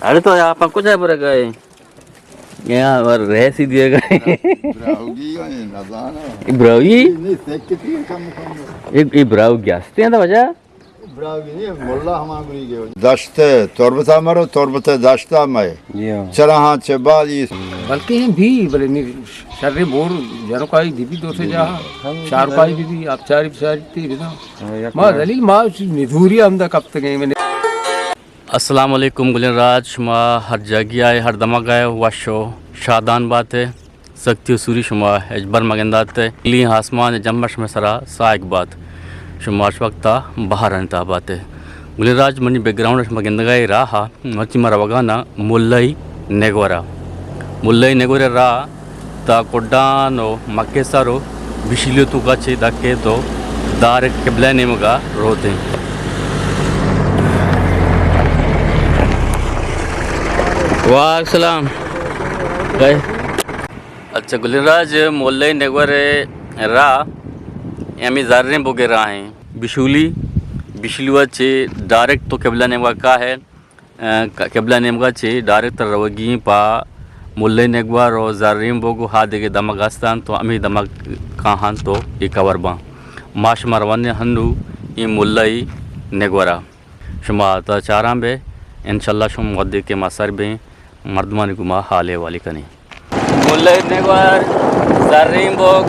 اڑے تو آپ کجا برگ ءَ ئے؟ یا ور رہسی دیگ ءَ ئے؟ براہوئی ءَ ئے، نزاناں۔ اے براہوئی؟ نہیں، سکتی کم کم۔ اے، اے براہوئی ہستے ہیں تو وجہ؟ براہوئی نہیں، ملا ہما گری گئے۔ دشت، تربت ءَ مرو، تربت ءَ دشت ءَ مئے۔ جی ہاں۔ چراہاں چہ بالی۔ بلکہ ہم بھی، بلے نی شر بور جنکائی بی بی دو سے جاہا، چارکائی بی بی، آپ چاری بچاری تی بنا۔ ما ذلیل، ما نزوری ہم دا کپتگیں۔ السلام علیکم گلیں راج، شما ہر جاگہ ءَ ئے، ہر دمگ ءَ ئے، وش و شادان بات ئے، سکتی و سوری شما ہچبر مگندات ئے، نیلیں آسمان جمبر شمئے سرا ساہگ بات، شما ہرچ وقت ءَ بہارانی تہا بات ئے۔ گلیں راج، منی بیک گراؤنڈ ءَ شما گندگ ءَ ئے راہ ءَ، مرچی ما روگا ناں ملئی نگور ءَ۔ ملئی نگور ءِ راہ تا کڈان و مکے سر و بشیلی توکا چہ دکے تو دارک قبلہ نیمگا روتیں۔ وعلیکم السلام۔ اچھا گلیں راج، ملئی نگور ءِ راہ ہمے زریں بوگ ءِ راہ ایں۔ بشولی، بشیلی ءَ چہ ڈائریکٹ تو قبلہ نیمگا کاہ ئے۔ ءَ، ق-، قبلہ نیمگا چہ ڈائریکٹ ترا روگی ایں پہ ملئی نگور و زرین بوگ و ہا دگہ دمگ ہستاں تو ہمے دمگ کاہاں تو اے کور باں۔ ما شما روان ایں ہنو اے ملئی نگورا۔ شما تا چاراں بے، انشاءاللہ شما وھدے کہ ما سر بیں مردمانی گوما حال احوالی کنیں۔ ملئی نگور، زرین بوگ،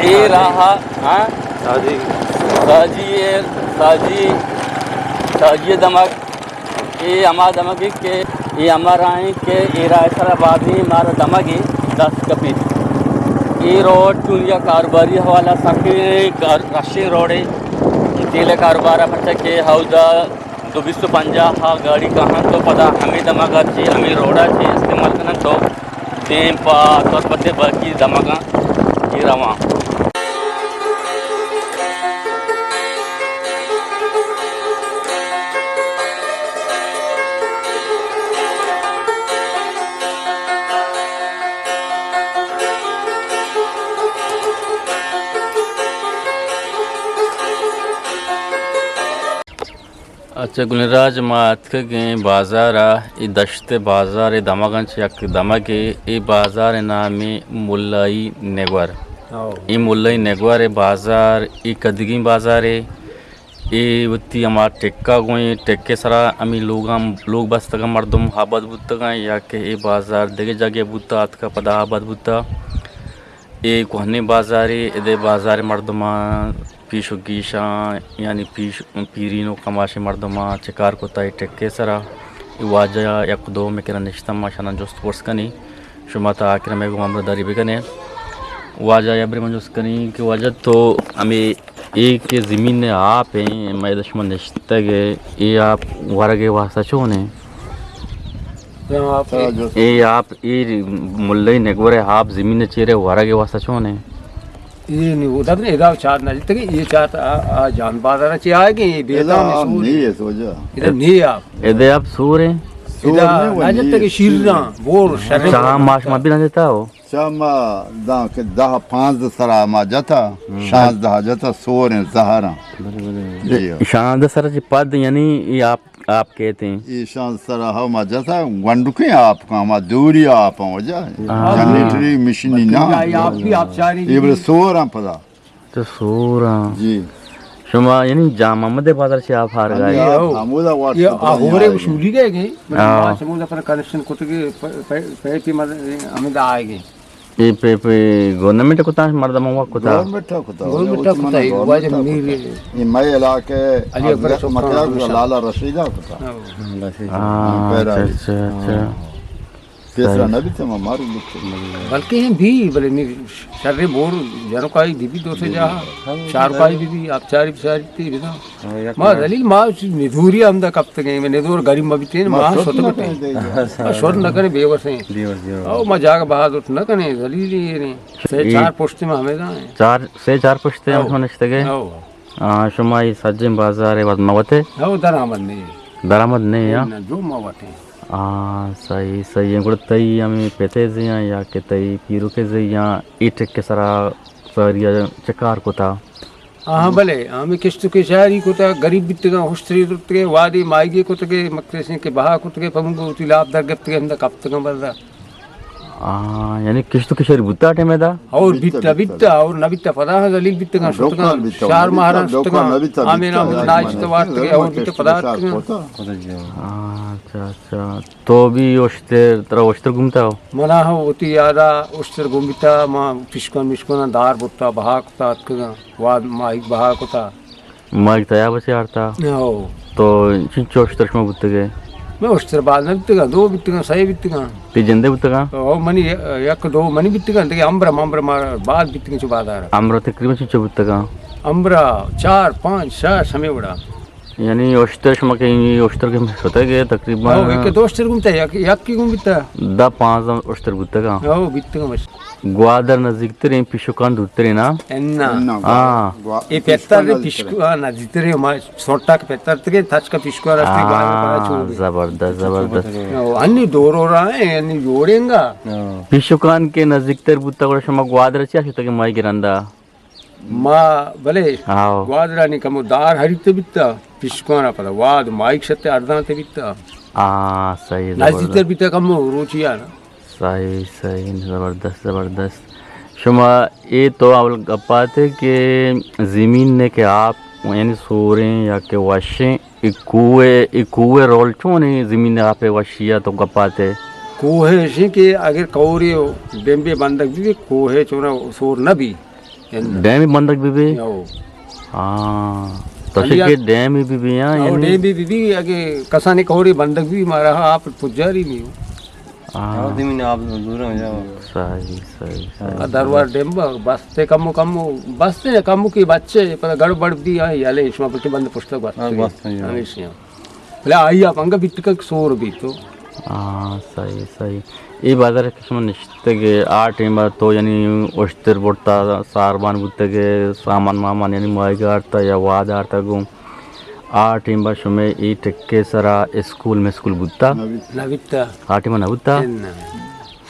اے راہ، ہاں؟ ساجی۔ ساجی ایر، ساجی، ساجی دمگ۔ اے ہما دمگے کہ اے ہما راہیں کہ اے راہ سرا بازیں مارا دمگے دست کپیت۔ اے روڈ چونیا کاروباری حوالہ سکیں کار-، رشیں روڈے۔ اے تیل کاروبار ءَ پرچا کہ ہاؤدا دو بیست و پنجاہ ءَ گاڑی کاہاں تو پدا ہمے دمگ ءَ چہ ہمے روڈ ءَ چہ استعمال کناں تو دیم پہ تربت ءِ باقی دمگاں اے رواں۔ اچھا گلیں راج، ما اتکگیں بازار ءَ، اے دشت ءِ بازار ءِ دمگاں چہ یک دمگے، اے بازار ءِ نام ایں ملائی نگور۔ ہو۔ اے ملائی نگور ءِ بازار، اے کدگیں بازارے، اے وتی ہما ٹکا گوئیں، ٹکے سرا ہمے لوگاں، لوگ بستگاں، مردم آباد بوتگاں، یا کہ اے بازار دگہ جاگہے بوتا، اتکا پدا آباد بوتا۔ اے کوہنیں بازارے، ادے بازار مردماں پیش و گیشاں، یعنی پیش، پیرین و کماشیں مردماں چکار کتا اے ٹکے سرا۔ اے واجہ یک دو مئے کرا نشتہ، ما شاناں جست پرس کنیں۔ شما تا آخر مئے گوما ہمراہداری بکنے۔ واجہ یا برے من جست کنیں کہ واجہ تو ہمے اے کہ زمین آپ ایں، مئے دشمن نشتگ اے، اے آپ ورگ ءِ واسطہ چون ایں؟ اے آپ، اے ملئی نگور ءِ آپ زمین ءِ چیرے ورگ ءِ واسطہ چون ایں؟ اے نی ودا نے ادا چار نہ جتگی، اے چار آ، آ جان بازار چی آئے گی، اے بیتا ادا آپ سور۔ نہیں ہے سوجا۔ ادا نہیں آپ۔ ادا آپ سور ایں؟ سور ادا نہیں، وہ نہ جتگی، شیر نہ، بور شر۔ چاہ ماش ما بھی نہ جتا ہو۔ چا ما داں کہ دہ پانزدہ سرا ما جتا، ہم۔ شانزدہ جتا سوریں زہراں۔ بلے، بلے۔ جی۔ شانزدہ سرا چہ پد یعنی اے آپ، آپ کیت ایں؟ اے شانزدہ سرا ہو ما جتا گونڈکیں آپ کا، ما دوری آپ ہوں وجہ۔ ہاں۔ جنریٹری مشینی نا۔ اے آپ بھی آپ چاری اے بلے سوراں پدا۔ تو سوراں۔ جی۔ شما یعنی جام محمد بازار چہ آپ ہار گئے؟ ہاں، ہمودا واٹ یہ سپرا آہورے آئے گے۔ وصولی گئے گئے، مطلب ہاں۔ ما شمودا پر کنیکشن کتگے، پے-، پے-، پیپی مد-، ہمیں دا آئے گے۔ اے پہ، پہ گورنمنٹ کتا، مردم ہوا کتا؟ گورنمنٹ کتا، گورنمنٹ کتا، واجہ گورنمنٹ میر کتا۔ یہ مئے علاقے علی اکبر حضرت سلطان مکیاگ ہمیشہ۔ لالا رشیدہ کتا۔ ہاں۔ ہاں، پیرا اچھا، اچھا، اچھا۔ ہاں۔ پیسرا نہ بیتے، ما مارو بیتے۔ بلکہ ہم بھی، بلے نی شر بور جنکائی بی بی دو سے جاہا، چارکائی بی بی، آپ چاری بچاری تی بنا۔ ما ذلیل، ما نزوری ہم دا کپتگیں، میں نزور غریب ما بیتیں، ما شت کٹیں۔ ما شت نہ کنے، بے وسیں۔ او ما جاگہ بہا زرت نہ کنے، ذلیل یہ نہیں۔ سے چار پشت ما ہمیں دا ہیں۔ چار، سے چار پشت ہم نشتگے۔ او۔ آ، شما اے سجیں بازار ء وت مہ وت ئے؟ او، درآمد نہ ایں۔ درآمد نہ ایں، ہاں؟ نہ، جو مہ وت ایں۔ آ، صحیح، صحیح ایں۔ گڑا تئی ہمے پت ء زی آں یا کہ تئی پیرک ء زی آں، اے ٹک ء سرا ساری ء چہ کار کتا؟ آہاں، بلے، ہمے کشت و کشاری کتا، گریب بیتگاں، ہشتری درتگے، وادی ماہیگی کتگے، مکریسیں کہ بہا کتگے، پمگو وتی لاپ در گپتگے، ہمدا کپتگاں بزا۔ آ، یعنی کشت و کشاری بوتا ٹیمے دا؟ اور بیتا، بیتا، اور نہ بیتا، پدا ہاں ذلیل بیتگاں، شتگاں، شار مہراں شتگاں، آمین آمین ناشتہ وارتگے، اور بیتا پدا اتکگاں۔ آ، اچھا، اچھا۔ تو بھی اشتر، ترا اشتر گمتا ہو؟ منا ہو وتی یادا اشتر گمتا، ما پشکان مشکان دار بوتا، بہا کتا اتکگاں، واد ماہیگ بہا کتا۔ ماہیگ تیا بچے آرتا؟ ہو۔ تو چنچو اشتر شما بوتگے؟ میں اشتر باز نہ بیتگاں، دو بیتگاں، سئے بیتگاں۔ تی جندے بوتگاں؟ ہو، منی یک دو منی بیتگاں، دگہ امبرا ممبرا مارا باز بیتگاں چو بازار۔ امبرا تقریباً چنچو بوتگاں؟ امبرا چار، پانچ، شش ہمے وڑا۔ یعنی اشتر شما کہ اشتر کہ شتگے تقریباً؟ ہو، یک دو اشتر گمتا، یک، یکی گم بیتا۔ دہ پانزدہ اشتر بوتگاں؟ ہو، بیتگاں بس۔ گوادر نزدیکتریں، پیشوکان دورتریں نا؟ اناں۔ اناں، ہاں۔ گوا-، گوا-، اے پیتر پیشوکان نزدیکتریں۔ پیشوکان نزدیکتریں، ما سوٹا کہ پیتر تکے، تچکا پیشوکان راستے گوادر پدا چوڑے۔ زبردست، زبردست۔ ہاں، انی دور ہو رہا ہے، انی جوڑیں گا۔ ہاں۔ پیشوکان کہ نزدیکتر بوتا، گڑا شما گوادر چیا شتگے ماہیگ رندا؟ ما بلے ہاں۔ گوادرانی کمو دار ہریت بیتا، پیشوکانا پدا واد ماہیگ شتے اردانتے بیتا۔ ہاں، صحیح، نزدیکتر زبردست۔ بیتا کمو روچی آنا۔ صحیح، صحیح، زبردست، زبردست۔ شما اے تو اول گپاتے کہ زمین نے کہ آپ یعنی سوریں یا کہ وشیں، اے کوہ، اے کوہ رول چون اے زمین آپ وشی تو گپاتے؟ کوہ ایشی کہ اگر کوری ڈیمبے بندگ بھی کوہ چونا سور نہ بھی۔ ڈیم بندگ بہ بی؟ او۔ ہاں۔ تو علی شکے ڈیم بہ بی، ہاں، او یعنی ڈیم بہ بی، اگے کسانی کوری بندگ بی، مارا آپ پجاری نہیں ہو۔ ہاں۔ ہاں، زمین آپ دور ہو جاؤ۔ صحیح، صحیح، صحیح۔ دربار ڈیم با، بستے کمو کمو، بستے کمو کی بچے، پر گڑبڑ بی، ہاں، یلے شما بلکہ بند پشت بستے۔ ہاں، بستے، ہاں۔ ہمیشہ۔ بلے آئی ءَ پنگہ بیت کہ سور بیت تو۔ ہاں، صحیح، صحیح۔ اے بازار کہ شما نشتگ ئے، آ ٹائم ءَ تو یعنی اشتر برتا، ساربان بوتگ ئے، سامان مامان یعنی ماہیگ آرتا یا واد آرتا گوں۔ آ ٹائم ءَ شمے اے ٹکے سرا اسکول مسکول بوتا؟ نہ بیتا۔ آ ٹائم ءَ نہ بوتا؟ نہ۔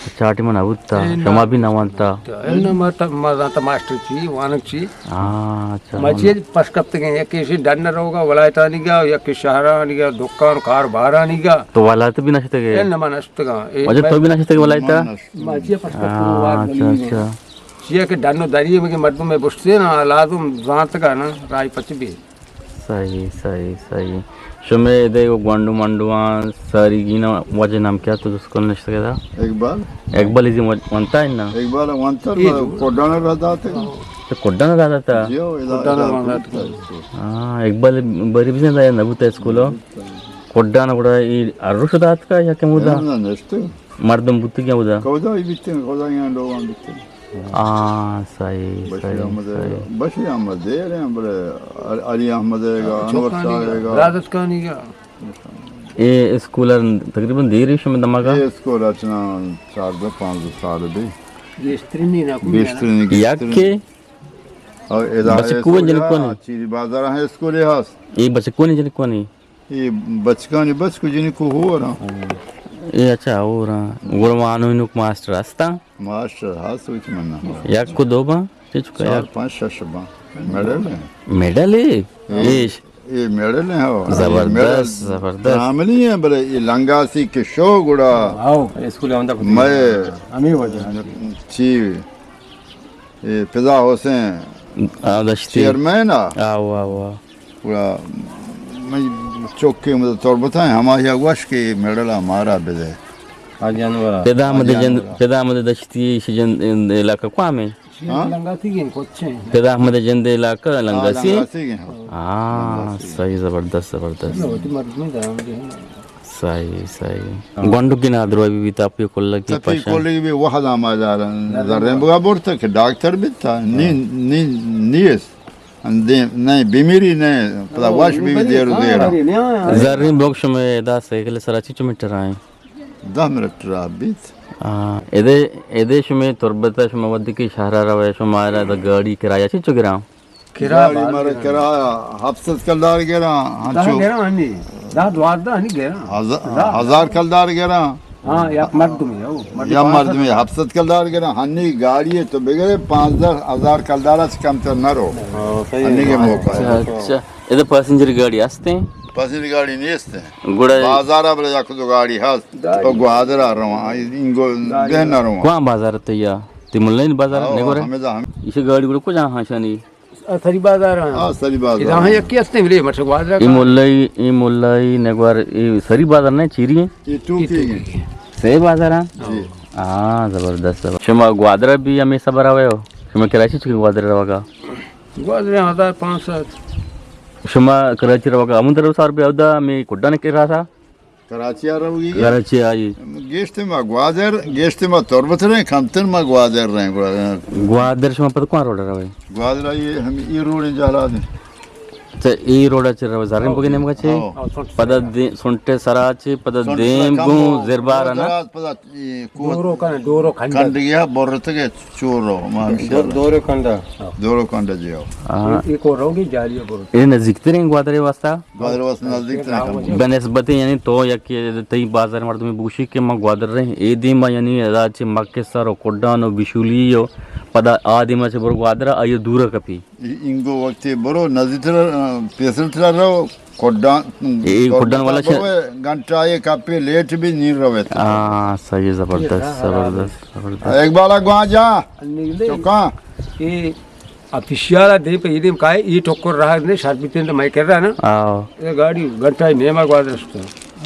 اچھا، آ ٹائم ءَ نہ بوتا؟ اے نہ۔ شما بھی نہ وانتا؟ اے نہ، ما تا، ما زانتا ماسٹر چی، وانگ چی۔ ہاں، اچھا، ما چی پش کپتگیں، یکے شی ڈن روگا، ولایتانی گا، یکے شہرانی گا، دکان کار بارانی گا۔ تو ولایت بھی نہ شتگے؟ اے نہ، ما نہ شتگاں۔ اے واجہ تو بھی نہ شتگے ولایتا؟ ما چی پش کپتگیں، ہاں، واد اچھا، گلی اچھا۔ چیا کہ ڈن و دری مگے مردم میں بشتے نا، لازم زانتگا نا، رائی پچ بھی۔ صحیح، صحیح، صحیح۔ شمے ادے گونڈو منڈواں ساری گینا واجہ نام کیا تو جس کل نشتگ ئے دا؟ اقبال۔ اقبال ازی وج-، ونتا ہے نا؟ اقبال ونتا، اے ما جو۔ کوڈانا را داتے۔ تو کوڈانا را داتا؟ جی، او، ادا، کوڈانا ادا را داتا۔ ہاں، اقبال بری بزن دا نبوتا اسکولو۔ کوڈانا گڑا ای ارش دات کا یا کہ مودا؟ نہ، نہ، نشتے۔ مردم بوتی کیا مودا؟ کودا ہی بیتے، کودا یہاں لوگاں بیتے۔ ہاں، صحیح، بشیر صحیح، احمد صحیح۔ بشیر احمد دیر ہیں، بلے علی احمد ہے گا، انور شاہ ہے گا۔ رادت کانی گا۔ اے اسکول تقریباً دیر شمے دماغا؟ اے اسکول اچنا چاردہ پانزدہ سال دی۔ گیشتری نہیں نا، کوئی بیشتری نہیں، گیشتری یک کے؟ اور ادا بس اے کو اسکول جن کو نہیں؟ چیری بازار ہے اسکول ہاس۔ اے بس کو نہیں جن کو نہیں؟ اے بچکانی بچک و جنکو ہور آں۔ اے اچھا ہور آں۔ گڑا وانوینوک ماسٹر ہستاں؟ ماسٹر ہست وچ من نہ ہور۔ یک کو دو باں؟ چچکا چار یک؟ پانچ شش باں۔ مڈل ہیں۔ مڈل ہے؟ اے، ایش۔ اے مڈل ہیں، ہو۔ زبردست، مڈل زبردست۔ عملی ہیں، بلے اے لنگاسی کہ شو گڑا۔ آؤ۔ اسکول ہم تک میں ہمیں وجہ۔ چی اے پدا حسین آ، دشتی۔ چیئرمین آ۔ آو، آو، آو۔ گڑا من چوکے مدد تربت ہیں، ہما یا گوش کہ مڈل آ مارا بدے۔ حاجی انور آ۔ پدا مدد حاجی جند، انور آ۔ پدا مدد دشتی، ایشی جند، علاقہ کوامے؟ ہاں؟ لنگاتی گیں، کچھ ہیں۔ پدا مدد جند علاقہ ہاں، لنگاسی؟ لنگاسی گیں، ہاں۔ ہاں، لنگاسی۔ صحیح، زبردست، زبردست۔ نہ، وتی مردمی دارم گیں۔ صحیح، صحیح۔ گونڈو کی نادرو بی بی تپی کلگی تپی پشا۔ کلگی بی وحد آماز آرن۔ زرین بگا برتا کہ ڈاکٹر بیتا۔ نی، نی، نیست۔ دیم، نہیں، بیمیری نہیں، پدا واش بی بی دیر و دیر۔ زرین بوگ شمے ادا سائیکل سرا چی چو میٹر آئیں؟ دہ منٹ راہ بیت۔ آ، ادے، ادے شمے تربت شما ودی کی شہر روے، شما را دا گاڑی کرایہ چی چو گراں؟ کرا گاڑی باز مارا گران۔ کرایہ ہفت سد کلدار گران، دہ ہنچو۔ گران ہنی، دہ دوازدہ ہنی گران۔ ہزا-، ہزار۔ ہزار کلدار گران۔ ہاں، یک مردمے، او، مردم یا پانزدہ۔ مردمے ہپت سد کلدار گرا، ہنی گاڑی ہے تو بگرے پانزدہ ہزار کلدار سے کم تر نہ رو۔ ہاں، صحیح ہے۔ ہنی کے موقع ہے۔ اچھا، اچھا۔ ادا پیسنجر گاڑی ہستے ہیں؟ پیسنجر گاڑی نہیں ہستے ہیں۔ گڑا بازار بلے یک دو گاڑی ہست۔ گاڑی۔ تو گوادر آ رہا، انگو گاڑی۔ دہ نہ رہا۔ کون بازار تو یا؟ تی ملین بازار ہاں، نگورے؟ ہمیں تو ہم۔ اسے گاڑی گڑا کجا ہاں شانی؟ آ، سری بازار ہاں۔ آ، سری بازار۔ ادا ہاں یکی ہستے ملے، مطلب گوادر کا۔ اے ملائی، اے ملائی نگور، اے سری بازار نہیں چیری ہیں؟ اے ٹوکی ہیں۔ سری بازار ہاں؟ جی۔ ہاں، زبردست، زبردست۔ شما گوادر بھی ہمیں سبر آوے ہو؟ شما کراچی چکے گوادر روگا؟ گوادر ہزار پانچ سد۔ شما کراچی روگا ہمون در سار بھی اودا ہمیں کڈان کے رہا تھا؟ کراچی آ روگی؟ کراچی آئی۔ گیشتے ما گوادر، گیشتے ما تربت رہے، کمتر ما گوادر رہے، گڑا۔ گوادر شما پتہ کون روڈ روے؟ گوادر آئی ہم اے روڈ جالا دے۔ اچھا، اے روڈ چ روے، زرین بگے نیمگا چے؟ ہاں۔ پدا دے-، سنٹے سرا چے، پدا سنٹے دیم سرا گوں کم، زربار نا؟ پدا اے کو-، دورو کن، دورو کھنڈ۔ کھنڈ گیا، برتگے چورو، ما دو-، دورو کھنڈا۔ دورو کھنڈا جی ہو۔ ہاں۔ اے کو روگی جالی برت۔ اے نزدیک ترین گوادر واسطہ؟ گوادر واسطہ نزدیک ترین کم۔ بہ نسبت یعنی تو یک تئی بازار مردمی بوشی کہ ما گوادر رہے، اے دیما یعنی ادا چہ مکہ سر و کڈان و بشولی و پدا آ دیما چہ برو گوادر آئی دور کپی۔ ای-، اینگو وقتی برو نزدیکتر، آ، پیسرتر رو کڈان، اے کڈان والا چہ برو گھنٹہ آئے کپی لیٹ بھی نہیں رویت۔ ہاں، صحیح، زبردست، زبردست، زبردست۔ اقبال گواں جا، چکاں۔ اے آ پشیارا دیم پہ اے دیم کائے، اے ٹکر رہا نے شر بیتیں تو مئے کرا نا۔ آو۔ اے گاڑی گھنٹہ نیما گوادر شتا۔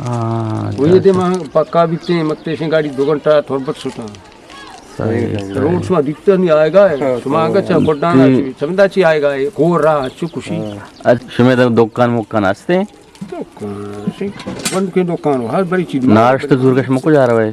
ہاں، وہی دیم پکا بیتیں، مت پیشیں گاڑی دو گھنٹہ تربت شتا۔ صحیح، صحیح۔ روڈ شما دیکھتا نہیں آئے گا، ہاں، شما آگا چا گڈانا تی-، چی، سمجھا چی آئے گا، اے کور رہا، چو کشی۔ ہاں۔ اچھا، شمے در دکان مکان ہستے؟ دکان، سی، بند کے دکان، ہر بری چیز۔ نارشت زور کا شما کجا روے؟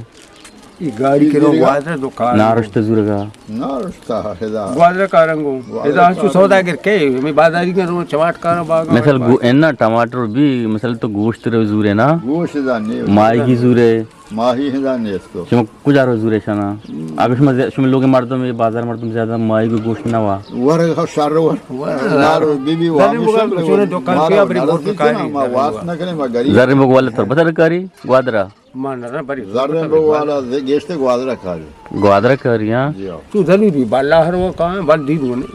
اے گاڑی کے رو گوادر دکان۔ نارشت زورگا۔ نارشت ہدا۔ گوادر کارنگو۔ گوادر ادا ہنچو کارنگو۔ سوداگر کے، ہمیں بازاری کا رو چماٹ کارا باغا۔ مثل گو-، انا ٹماٹر بھی، مثل تو گوشت رو زورے نا؟ گوشت دا نہیں۔ ماہی کی زورے؟ ماہی ہدا نہیں اس کو۔ شما کجا رو زورے شنا؟ ہم۔ اگر شما زی-، شما لوگ مردم، بازار مردم زیادہ ماہی کو گوشت نہ وا۔ ور شر ور۔ ور۔ نارو بی بی وا زرین بگوال مشل چونے دکان مارا پہ ابری نارو بوٹ دیتے کاری۔ نا، ما واس نہ کریں، ما غریب۔ زرین بگوال تر بتر کاری، گوادرا۔ ما نہ بری۔ زرین بگوالا گیشتے گوادرا کاری۔ گوادرا کاری، ہاں۔ جی ہاں۔ تو ضروری بالا ہر وہ کہاں بل دیر ہونے۔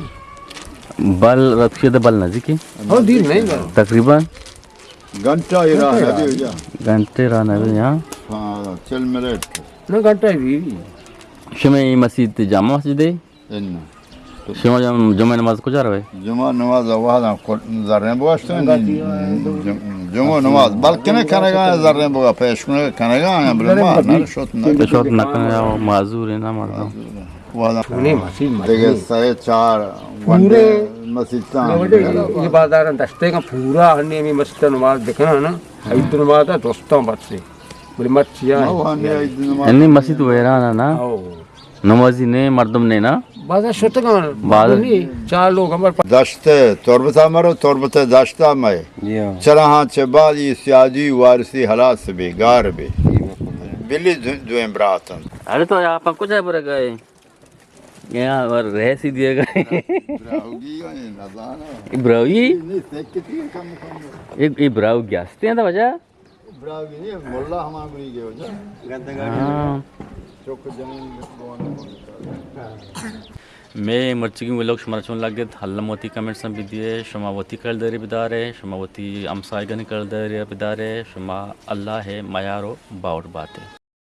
بل رتشے دے بل نزدیکی۔ ہاں، دیر نہیں بل۔ تقریباً۔ گھنٹہ ہی راہ نبی ہو جا۔ گھنٹے راہ نبی، ہاں۔ ہاں، چل منٹ۔ نہ گھنٹہ بھی۔ شمے مسجد جامع مسجد ہے؟ اناں۔ شما جم-، جمعہ نماز کجا روے؟ جمعہ نماز وہداں زرین بواشتن۔ جم-، جمعہ نماز بلکنے کنگا زرین بوگا پیش کنگا، کنگا، بلے ما نہ شوت نہ۔ شوت نہ کنگا، معذور ہے نا مردم۔ وہداں۔ چونے مسجد، مسجد۔ دیگہ سہ چار پورے گھنٹے مسجد تاں۔ یہ بازار دشتے کا پورا ہنے میں مسجد نماز دکھنا نا۔ عید نماز دوستاں بس سے۔ بلے مرچی آئے۔ انی مسجد ویران ہے نا؟ او۔ نمازی نے، مردم نے نا؟ بازا شتگان، بازا۔ مردم نی، چار لوگ ہمر پا- دشت، تربتا مرو، تربت دشتا مئے۔ جی ہاں۔ چراہاں چہ بعد ای سیادی وارثی ہلاس بی، گار بی۔ بلی دو-، دوئیں براتن۔ ارے تو آپ کجا برگا ہے؟ یا اور رہسی دیے گئے۔ براہوگی ہے، نزانا۔ براہوگی؟ نہیں، سیکتی ہے کم کم۔ یہ، یہ براہوگی ہستے ہیں تو وجہ؟ براہوگی نہیں، ملا ہما گری گئے وجہ۔ ہاں۔ چوک جنین گوانا۔ مئے مرچگیں ولاگ شمارا چون لگت، الم وتی کمنٹس ہم بدیے، شما وتی کلداری بدارے، شما وتی ہمسایگانی کلداری بدارے، شما اللہ ءِ میار و باور باتے۔